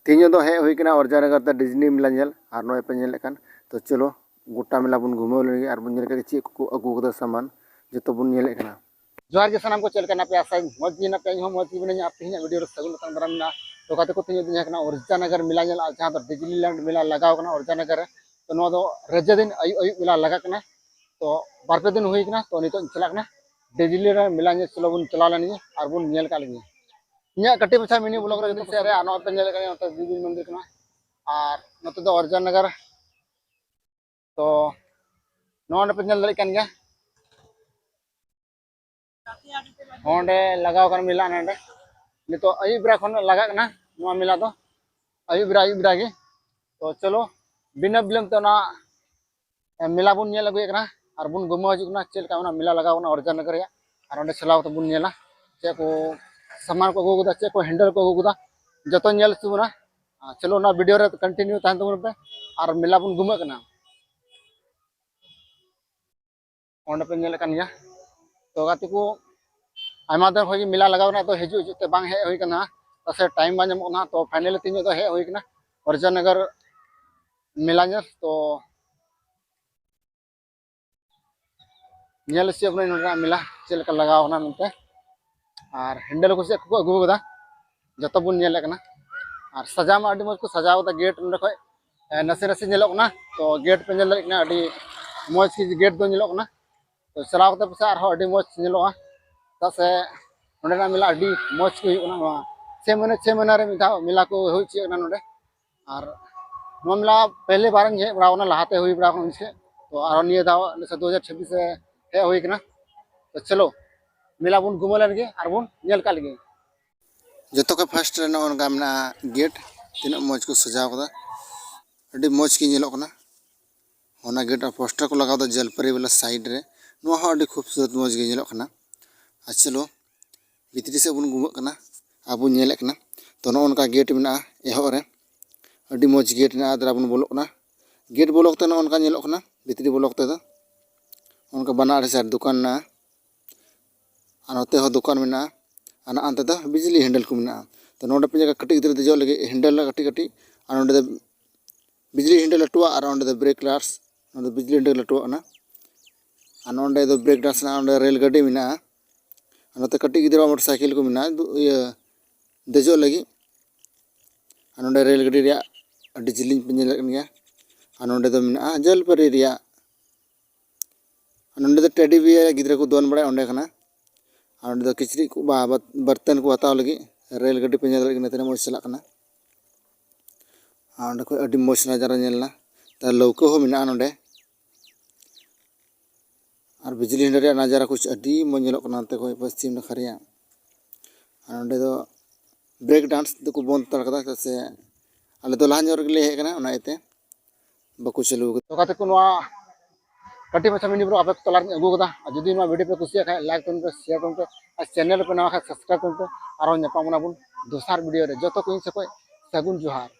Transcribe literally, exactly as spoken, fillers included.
ᱛᱮᱦᱮᱧ ᱫᱚ ᱦᱮᱡ ᱦᱩᱭ ᱠᱟᱱᱟ ᱚᱨᱡᱟ ᱱᱟᱜᱟᱨ ᱛᱮ ᱰᱤᱡᱽᱱᱤ ᱢᱮᱞᱟ ᱧᱮᱞ, ᱟᱨ ᱱᱚᱜᱼᱚᱭ ᱯᱮ ᱧᱮᱞᱮᱫ ᱠᱟᱱ᱾ ᱛᱚ ᱪᱚᱞᱚ, ᱜᱚᱴᱟ ᱢᱮᱞᱟ ᱵᱚᱱ ᱜᱷᱩᱢᱟᱹᱣ ᱞᱮᱱ ᱜᱮ ᱟᱨ ᱵᱚᱱ ᱧᱮᱞ ᱠᱟᱜ ᱜᱮ ᱪᱮᱫ ᱠᱚᱠᱚ ᱟᱹᱜᱩ ᱠᱟᱫᱟ ᱥᱟᱢᱟᱱ, ᱡᱚᱛᱚ ᱵᱚᱱ ᱧᱮᱞᱮᱫ ᱠᱟᱱᱟ᱾ ᱡᱚᱦᱟᱨ ᱜᱮ ᱥᱟᱱᱟᱢ ᱠᱚ, ᱪᱮᱫ ᱞᱮᱠᱟ ᱢᱮᱱᱟᱜ ᱯᱮᱭᱟ? ᱟᱥᱟᱧ ᱢᱚᱡᱽ ᱜᱮ ᱢᱮᱱᱟᱜ ᱯᱮᱭᱟ, ᱤᱧ ᱦᱚᱸ ᱢᱚᱡᱽ ᱜᱮ ᱢᱮᱱᱟᱹᱧᱟ᱾ ᱟᱨ ᱛᱮᱦᱮᱧᱟᱜ ᱵᱷᱤᱰᱤᱭᱳ ᱨᱮ ᱥᱟᱹᱜᱩᱱ ᱟᱛᱟᱝ ᱫᱟᱨᱟᱢ ᱢᱮᱱᱟᱜᱼᱟ᱾ ᱛᱚ ᱜᱟᱛᱮ ᱠᱚ, ᱛᱮᱦᱮᱧ ᱫᱚ ᱦᱮᱡ ᱠᱟᱱᱟ ᱚᱨᱡᱟ ᱱᱟᱜᱟᱨ ᱢᱮᱞᱟ ᱧᱮᱞ, ᱟᱨ ᱡᱟᱦᱟᱸ ᱫᱚ ᱰᱤᱡᱽᱱᱤ ᱞᱮᱱᱰ ᱢᱮᱞᱟ ᱞᱟᱜᱟᱣ ᱠᱟᱱᱟ ᱚᱨᱡᱟ ᱱᱟᱜᱟᱨ ᱨᱮ᱾ ᱛᱚ ᱱᱚᱣᱟ ᱫᱚ ᱨᱟᱡᱟ ᱫᱤᱱ ᱟᱹᱭᱩᱵ ᱟᱹᱭᱩᱵ ᱢᱮᱞᱟ ᱞᱟᱜᱟᱜ ᱠᱟᱱᱟ᱾ ᱛᱚ ᱵᱟᱨ ᱯᱮ ᱫᱤᱱ ᱦᱩᱭ ᱠᱟᱱᱟ, ᱛᱚ ᱱᱤᱛᱚᱜ ᱤᱧ ᱪᱟᱞᱟᱜ ᱠᱟᱱᱟ ᱰᱤᱡᱽᱱᱤ ᱞᱮᱱᱰ ᱢᱮᱞᱟ ᱧᱮᱞ᱾ ᱪᱚᱞᱚ ᱵᱚᱱ ᱪᱟᱞᱟᱣ ᱞᱮᱱ ᱜᱮ ᱟᱨ ᱵᱚᱱ ᱧᱮᱞ ᱠᱟᱜ ᱞᱮᱜᱮ᱾ ᱤᱧᱟᱹᱜ ᱠᱟᱹᱴᱤᱡ ᱢᱟᱪᱷᱟ ᱢᱤᱱᱤ ᱵᱞᱚᱜ ᱨᱮ ᱡᱩᱫᱤ ᱥᱮᱭᱟᱨ ᱨᱮ, ᱟᱨ ᱱᱚᱜᱼᱚᱭ ᱯᱮ ᱧᱮᱞᱮᱫ ᱠᱟᱱᱟ, ᱱᱚᱛᱮ ᱫᱮᱵᱤ ᱢᱚᱱᱫᱤᱨ ᱠᱟᱱᱟ, ᱟᱨ ᱱᱚᱛᱮ ᱫᱚ ᱚᱨᱡᱟ ᱱᱟᱜᱟᱨ᱾ ᱛᱚ ᱱᱚᱜᱼᱚᱭ ᱯᱮ ᱧᱮᱞ ᱫᱟᱲᱮᱭᱟᱜ ᱠᱟᱱ ᱜᱮᱭᱟ᱾ ᱚᱸᱰᱮ ᱞᱟᱜᱟᱣ ᱠᱟᱱᱟ ᱢᱮᱞᱟ ᱱᱚᱸᱰᱮ᱾ ᱱᱤᱛᱚᱜ ᱟᱹᱭᱩᱵ ᱵᱮᱲᱟ ᱠᱷᱚᱱ ᱞᱟᱜᱟᱜ ᱠᱟᱱᱟ ᱱᱚᱣᱟ ᱢᱮᱞᱟ ᱫᱚ, ᱟᱹᱭᱩᱵ ᱵᱮᱲᱟ, ᱟᱹᱭᱩᱵ ᱵᱮᱲᱟ ᱜᱮ᱾ ᱛᱚ ᱪᱚᱞᱚ, ᱵᱤᱱᱟᱹ ᱵᱤᱞᱚᱢ ᱛᱮ ᱚᱱᱟ ᱢᱮᱞᱟ ᱵᱚᱱ ᱧᱮᱞ ᱟᱹᱜᱩᱭᱮᱫ ᱠᱟᱱᱟ ᱟᱨ ᱵᱚᱱ ᱜᱩᱢᱟᱹ ᱦᱤᱡᱩᱜ ᱠᱟᱱᱟ ᱪᱮᱫ ᱞᱮᱠᱟ ᱚᱱᱟ ᱢᱮᱞᱟ ᱞᱟᱜᱟᱣ ᱠᱟᱱᱟ ᱚᱨᱡᱟ ᱱᱟᱜᱟᱨ ᱨᱮᱭᱟᱜ᱾ ᱟᱨ ᱚᱸᱰᱮ ᱪᱟᱞᱟᱣ ᱠᱟᱛᱮ ᱵᱚᱱ ᱧᱮᱞᱟ ᱪᱮᱫ ᱠᱚ ᱥᱟᱢᱟᱱ ᱠᱚ ᱟᱹᱜᱩ ᱠᱟᱫᱟ, ᱪᱮᱫ ᱠᱚ ᱦᱮᱱᱰᱮᱞ ᱠᱚ ᱟᱹᱜᱩ ᱠᱟᱫᱟ, ᱡᱚᱛᱚ ᱧᱮᱞ ᱦᱚᱪᱚ ᱵᱚᱱᱟ᱾ ᱟᱨ ᱪᱚᱞᱚ, ᱚᱱᱟ ᱵᱷᱤᱰᱤᱭᱳ ᱨᱮ ᱠᱚᱱᱴᱤᱱᱤᱭᱩ ᱛᱟᱦᱮᱱ ᱛᱟᱵᱚᱱ ᱯᱮ᱾ ᱟᱨ ᱢᱮᱞᱟ ᱵᱚᱱ ᱜᱩᱢᱟᱹᱜ ᱠᱟᱱᱟ᱾ ᱚᱸᱰᱮ ᱯᱮ ᱧᱮᱞᱮᱫ ᱠᱟᱱ ᱜᱮᱭᱟ᱾ ᱛᱚ ᱜᱟᱛᱮ ᱠᱚ, ᱟᱭᱢᱟ ᱫᱤᱱ ᱠᱷᱚᱱ ᱜᱮ ᱢᱮᱞᱟ ᱞᱟᱜᱟᱣ ᱠᱟᱱᱟ, ᱛᱚ ᱦᱤᱡᱩᱜ ᱦᱤᱡᱩᱜ ᱛᱮ ᱵᱟᱝ ᱦᱮᱡ ᱦᱩᱭ ᱠᱟᱱᱟ, ᱛᱟᱥᱮ ᱴᱟᱭᱤᱢ ᱵᱟᱝ ᱧᱟᱢᱚᱜ ᱠᱟᱱᱟ᱾ ᱛᱚ ᱯᱷᱟᱭᱱᱟᱞᱤ ᱛᱮᱦᱮᱧ ᱫᱚ ᱦᱮᱡ ᱦᱩᱭ ᱠᱟᱱᱟ ᱚᱨᱡᱟ ᱱᱟᱜᱟᱨ ᱢᱮᱞᱟ ᱧᱮᱞ᱾ ᱛᱚ ᱧᱮᱞ ᱦᱚᱪᱚᱭᱮᱫ ᱵᱚᱱᱟᱧ ᱱᱚᱸᱰᱮᱱᱟᱜ ᱢᱮᱞᱟ ᱪᱮᱫ ᱞᱮᱠᱟ ᱞᱟᱜᱟᱣ ᱠᱟᱱᱟ ᱢᱮᱱᱛᱮ, ᱟᱨ ᱦᱮᱱᱰᱮᱞ ᱠᱚ ᱪᱮᱫ ᱠᱚᱠᱚ ᱟᱹᱜᱩ ᱠᱟᱫᱟ, ᱡᱚᱛᱚ ᱵᱚᱱ ᱧᱮᱞᱮᱫ ᱠᱟᱱᱟ᱾ ᱟᱨ ᱥᱟᱡᱟᱣ ᱢᱟ ᱟᱹᱰᱤ ᱢᱚᱡᱽ ᱠᱚ ᱥᱟᱡᱟᱣ ᱠᱟᱫᱟ ᱜᱮᱴ ᱱᱚᱸᱰᱮ ᱠᱷᱚᱡ᱾ ᱮ, ᱱᱟᱥᱮ ᱱᱟᱥᱮ ᱧᱮᱞᱚᱜ ᱠᱟᱱᱟ᱾ ᱛᱚ ᱜᱮᱴ ᱯᱮ ᱧᱮᱞ ᱫᱟᱲᱮᱭᱟᱜ ᱠᱟᱱᱟ, ᱟᱹᱰᱤ ᱢᱚᱡᱽ ᱜᱮ ᱜᱮᱴ ᱫᱚ ᱧᱮᱞᱚᱜ ᱠᱟᱱᱟ᱾ ᱛᱚ ᱪᱟᱞᱟᱣ ᱠᱟᱛᱮ ᱯᱟᱥᱮᱡ ᱟᱨᱦᱚᱸ ᱟᱹᱰᱤ ᱢᱚᱡᱽ ᱧᱮᱞᱚᱜᱼᱟ, ᱪᱮᱫᱟᱜ ᱥᱮ ᱱᱚᱸᱰᱮᱱᱟᱜ ᱢᱮᱞᱟ ᱟᱹᱰᱤ ᱢᱚᱡᱽ ᱜᱮ ᱦᱩᱭᱩᱜ ᱠᱟᱱᱟ᱾ ᱱᱚᱣᱟ ᱪᱷᱮ ᱢᱟᱹᱦᱱᱟᱹ, ᱪᱷᱮ ᱢᱟᱹᱦᱱᱟᱹ ᱨᱮ ᱢᱤᱫ ᱫᱷᱟᱣ ᱢᱮᱞᱟ ᱠᱚ ᱦᱩᱭ ᱦᱚᱪᱚᱭᱮᱫ ᱠᱟᱱᱟ ᱱᱚᱸᱰᱮ᱾ ᱟᱨ ᱱᱚᱣᱟ ᱢᱮᱞᱟ ᱯᱮᱦᱞᱮ ᱵᱟᱨ ᱤᱧ ᱦᱮᱡ ᱵᱟᱲᱟᱣ ᱠᱟᱱᱟ, ᱞᱟᱦᱟᱛᱮ ᱦᱩᱭ ᱵᱟᱲᱟᱣ ᱠᱟᱱᱟ ᱩᱱ ᱡᱚᱠᱷᱮᱡ᱾ ᱛᱚ ᱟᱨᱦᱚᱸ ᱱᱤᱭᱟᱹ ᱫᱷᱟᱣ ᱱᱮᱥ ᱫᱩ ᱦᱟᱡᱟᱨ ᱪᱷᱟᱵᱵᱤᱥ ᱨᱮ ᱦᱮᱡ ᱦᱩᱭ ᱠᱟᱱᱟ᱾ ᱛᱚ ᱪᱚᱞᱚ, ᱢᱮᱞᱟ ᱵᱚᱱ ᱜᱷᱩᱢᱟᱹ ᱞᱮᱱ ᱜᱮ ᱟᱨ ᱵᱚᱱ ᱧᱮᱞ ᱠᱟᱜ ᱞᱮᱜᱮ᱾ ᱡᱚᱛᱚ ᱠᱷᱚᱱ ᱯᱷᱟᱥᱴ ᱨᱮ ᱱᱚᱜᱼᱚ ᱱᱚᱝᱠᱟ ᱢᱮᱱᱟᱜᱼᱟ ᱜᱮᱴ, ᱛᱤᱱᱟᱹᱜ ᱢᱚᱡᱽ ᱠᱚ ᱥᱟᱡᱟᱣ ᱠᱟᱫᱟ, ᱟᱹᱰᱤ ᱢᱚᱡᱽ ᱜᱮ ᱧᱮᱞᱚᱜ ᱠᱟᱱᱟ᱾ ᱚᱱᱟ ᱜᱮᱴ ᱟᱨ ᱯᱳᱥᱴᱟᱨ ᱠᱚ ᱞᱟᱜᱟᱣ ᱫᱟ ᱡᱚᱞᱯᱟᱭᱜᱩᱲᱤ ᱵᱟᱞᱟ ᱥᱟᱭᱤᱰ ᱨᱮ, ᱱᱚᱣᱟ ᱦᱚᱸ ᱟᱹᱰᱤ ᱠᱷᱩᱵᱥᱩᱨᱚᱛ ᱢᱚᱡᱽ ᱜᱮ ᱧᱮᱞᱚᱜ ᱠᱟᱱᱟ᱾ ᱟᱨ ᱪᱚᱞᱚ, ᱵᱷᱤᱛᱨᱤ ᱥᱮᱫ ᱵᱚᱱ ᱜᱷᱩᱢᱟᱹᱜ ᱠᱟᱱᱟ ᱟᱨ ᱵᱚᱱ ᱧᱮᱞᱮᱫ ᱠᱟᱱᱟ᱾ ᱛᱚ ᱱᱚᱜᱼᱚ ᱱᱚᱝᱠᱟ ᱜᱮᱴ ᱢᱮᱱᱟᱜᱼᱟ ᱮᱦᱚᱵ ᱨᱮ, ᱟᱹᱰᱤ ᱢᱚᱡᱽ ᱜᱮᱴ ᱢᱮᱱᱟᱜᱼᱟ᱾ ᱫᱮᱞᱟ ᱵᱚᱱ ᱵᱚᱞᱚᱜ ᱠᱟᱱᱟ᱾ ᱜᱮᱴ ᱵᱚᱞᱚ ᱠᱟᱛᱮ ᱱᱚᱜᱼᱚ ᱱᱚᱝᱠᱟ ᱧᱮᱞᱚᱜ ᱠᱟᱱᱟ, ᱵᱷᱤᱛᱨᱤ ᱵᱚᱞᱚ ᱠᱟᱛᱮ ᱫᱚ ᱚᱱᱠᱟ ᱵᱟᱱᱟᱨ ᱟᱲᱮ ᱥᱟᱭᱤᱰ ᱫᱚᱠᱟᱱ ᱢᱮᱱᱟᱜᱼᱟ᱾ ᱟᱨ ᱱᱚᱛᱮ ᱦᱚᱸ ᱫᱚᱠᱟᱱ ᱢᱮᱱᱟᱜᱼᱟ᱾ ᱟᱨ ᱱᱚᱜᱼᱚ ᱱᱚᱛᱮ ᱫᱚ ᱵᱤᱡᱽᱞᱤ ᱦᱮᱱᱰᱮᱞ ᱠᱚ ᱢᱮᱱᱟᱜᱼᱟ᱾ ᱛᱚ ᱱᱚᱰᱮ ᱯᱮ ᱧᱮᱞ ᱠᱟᱹᱴᱤᱡ ᱜᱤᱫᱽᱨᱟᱹ ᱫᱮᱡᱚᱜ ᱞᱟᱹᱜᱤᱫ ᱦᱮᱱᱰᱮᱞ ᱠᱟᱹᱴᱤᱡ ᱠᱟᱹᱴᱤᱡ, ᱟᱨ ᱱᱚᱰᱮ ᱫᱚ ᱵᱤᱡᱽᱞᱤ ᱦᱮᱱᱰᱮᱞ ᱞᱟᱹᱴᱩᱣᱟᱜ, ᱟᱨ ᱚᱸᱰᱮ ᱫᱚ ᱵᱨᱮᱠ ᱞᱟᱨᱥ, ᱱᱚᱰᱮ ᱵᱤᱡᱽᱞᱤ ᱦᱮᱱᱰᱮᱞ ᱞᱟᱹᱴᱩᱣᱟᱜ ᱠᱟᱱᱟ᱾ ᱟᱨ ᱱᱚᱰᱮ ᱫᱚ ᱵᱨᱮᱠ ᱰᱟᱱᱥ ᱨᱮᱱᱟᱜ ᱚᱸᱰᱮ ᱨᱮᱞ ᱜᱟᱹᱰᱤ ᱢᱮᱱᱟᱜᱼᱟ᱾ ᱟᱨ ᱱᱚᱛᱮ ᱠᱟᱹᱴᱤᱡ ᱜᱤᱫᱽᱨᱟᱹᱣᱟᱜ ᱢᱚᱴᱚᱨ ᱥᱟᱭᱠᱮᱞ ᱠᱚ ᱢᱮᱱᱟᱜᱼᱟ, ᱫᱩ- ᱤᱭᱟᱹ ᱫᱮᱡᱚᱜ ᱞᱟᱹᱜᱤᱫ᱾ ᱟᱨ ᱱᱚᱰᱮ ᱨᱮᱞ ᱜᱟᱹᱰᱤ ᱨᱮᱭᱟᱜ ᱟᱹᱰᱤ ᱡᱤᱞᱤᱧ ᱯᱮ ᱧᱮᱞᱮᱫ ᱠᱟᱱ ᱜᱮᱭᱟ᱾ ᱟᱨ ᱱᱚᱰᱮ ᱫᱚ ᱢᱮᱱᱟᱜᱼᱟ ᱡᱚᱞᱯᱟᱹᱨᱤ ᱨᱮᱭᱟᱜ, ᱟᱨ ᱱᱚᱰᱮ ᱫᱚ ᱴᱮᱰᱤ ᱵᱤᱭᱟᱨ ᱜᱤᱫᱽᱨᱟᱹ ᱠᱚ ᱫᱚᱱ ᱵᱟᱲᱟᱭᱟ ᱚᱸᱰᱮ ᱠᱟᱱᱟ᱾ ᱟᱨ ᱱᱚᱰᱮ ᱫᱚ ᱠᱤᱪᱨᱤᱡ ᱠᱚ ᱵᱟ ᱵᱟ- ᱵᱟᱨᱛᱟᱱ ᱠᱚ ᱦᱟᱛᱟᱣ ᱞᱟᱹᱜᱤᱫ ᱨᱮᱞ ᱜᱟᱹᱰᱤ ᱯᱮ ᱧᱮᱞ ᱫᱟᱲᱮᱭᱟᱜ ᱠᱟᱱᱟ ᱛᱤᱱᱟᱹᱜ ᱢᱚᱡᱽ ᱪᱟᱞᱟᱜ ᱠᱟᱱᱟ᱾ ᱟᱨ ᱚᱸᱰᱮ ᱠᱷᱚᱡ ᱟᱹᱰᱤ ᱢᱚᱡᱽ ᱱᱟᱡᱟᱨᱟ ᱧᱮᱞ ᱮᱱᱟ᱾ ᱛᱟᱨ ᱞᱟᱹᱣᱠᱟᱹ ᱦᱚᱸ ᱢᱮᱱᱟᱜᱼᱟ ᱱᱚᱰᱮ᱾ ᱟᱨ ᱵᱤᱡᱽᱞᱤ ᱦᱮᱱᱰᱮᱞ ᱨᱮᱭᱟᱜ ᱱᱟᱡᱟᱨᱟ ᱠᱩᱪ ᱟᱹᱰᱤ ᱢᱚᱡᱽ ᱧᱮᱞᱚᱜ ᱠᱟᱱᱟ ᱱᱚᱛᱮ ᱠᱷᱚᱡ ᱯᱚᱥᱪᱤᱢ ᱱᱟᱠᱷᱟ ᱨᱮᱭᱟᱜ᱾ ᱟᱨ ᱱᱚᱰᱮ ᱫᱚ ᱵᱨᱮᱠ ᱰᱟᱱᱥ ᱫᱚᱠᱚ ᱵᱚᱱᱫ ᱦᱟᱛᱟᱲ ᱠᱟᱫᱟ, ᱪᱮᱫᱟᱜ ᱥᱮ ᱟᱞᱮ ᱫᱚ ᱞᱟᱦᱟ ᱧᱚᱜ ᱨᱮᱜᱮ ᱞᱮ ᱦᱮᱡ ᱟᱠᱟᱱᱟ, ᱚᱱᱟ ᱤᱭᱟᱹᱛᱮ ᱵᱟᱠᱚ ᱪᱟᱹᱞᱩ ᱟᱠᱟᱫᱟ᱾ ᱛᱚ ᱜᱟᱛᱮ ᱠᱚ, ᱱᱚᱣᱟ ᱠᱟᱹᱴᱤᱡ ᱢᱟᱪᱷᱟ ᱢᱤᱱᱤ ᱵᱞᱚᱜ ᱟᱯᱮ ᱠᱚ ᱛᱟᱞᱟ ᱨᱤᱧ ᱟᱹᱜᱩ ᱟᱠᱟᱫᱟ᱾ ᱟᱨ ᱡᱩᱫᱤ ᱱᱚᱣᱟ ᱵᱷᱤᱰᱤᱭᱳ ᱯᱮ ᱠᱩᱥᱤᱭᱟᱜ ᱠᱷᱟᱡ ᱞᱟᱭᱤᱠ ᱛᱟᱵᱚᱱ ᱯᱮ, ᱥᱮᱭᱟᱨ ᱛᱟᱵᱚᱱ ᱯᱮ, ᱟᱨ ᱪᱮᱱᱮᱞ ᱨᱮᱯᱮ ᱱᱟᱣᱟ ᱠᱷᱟᱡ ᱥᱟᱵᱥᱠᱨᱟᱭᱤᱵ ᱛᱟᱵᱚᱱ ᱯᱮ᱾ ᱟᱨᱦᱚᱸ ᱧᱟᱯᱟᱢ ᱠᱟᱱᱟ ᱵᱚᱱ ᱫᱚᱥᱟᱨ ᱵᱷᱤᱰᱤᱭᱳ ᱨᱮ᱾ ᱡᱚᱛᱚ ᱠᱚ ᱤᱧ ᱥᱮᱫ ᱠᱷᱚᱡ ᱥᱟᱹᱜᱩᱱ ᱡᱚᱦᱟᱨ᱾